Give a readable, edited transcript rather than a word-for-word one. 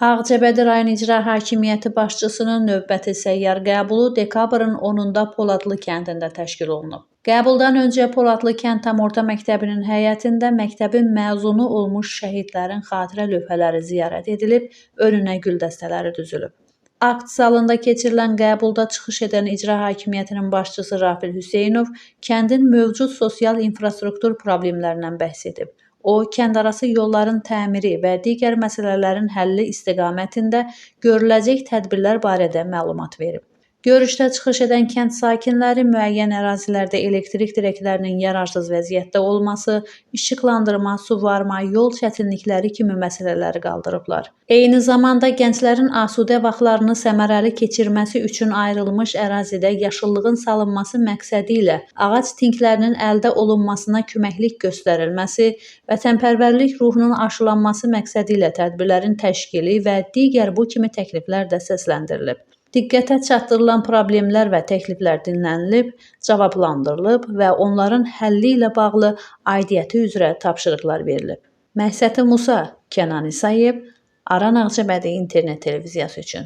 Ağcabədi rayon İcra Hakimiyyəti başçısının növbəti səyyar qəbulu dekabrın 10-da Poladlı kəndində təşkil olunub. Qəbuldan öncə Poladlı kənd tam orta məktəbinin həyətində məktəbin məzunu olmuş şəhidlərin xatirə lövhələri ziyarət edilib, önünə gül dəstələri düzülüb. Akt zalında keçirilən qəbulda çıxış edən İcra Hakimiyyətinin başçısı Rafil Hüseynov kəndin mövcud sosial infrastruktur problemlərindən bəhs edib. O, kəndarası yolların təmiri və digər məsələlərin həlli istiqamətində görüləcək tədbirlər barədə məlumat verib. Görüşdə çıxış edən kənd sakinləri müəyyən ərazilərdə elektrik dirəklərinin yararsız vəziyyətdə olması, işıqlandırma, suvarma, yol çətinlikləri kimi məsələləri qaldırıblar. Eyni zamanda gənclərin asudə vaxtlarını səmərəli keçirməsi üçün ayrılmış ərazidə yaşıllığın salınması məqsədi ilə ağac tinklərinin əldə olunmasına köməklik göstərilməsi, vətənpərvərlik ruhunun aşılanması məqsədi ilə tədbirlərin təşkili və digər bu kimi təkliflər də səsləndirilib. Diqqətə çatdırılan problemlər və təkliflər dinlənilib, cavablandırılıb və onların həlli ilə bağlı aidiyyəti üzrə tapşırıqlar verilib. Məhsəti Musa, Kənan İsayev, Aran Ağcabədi İnternet Televiziyası üçün.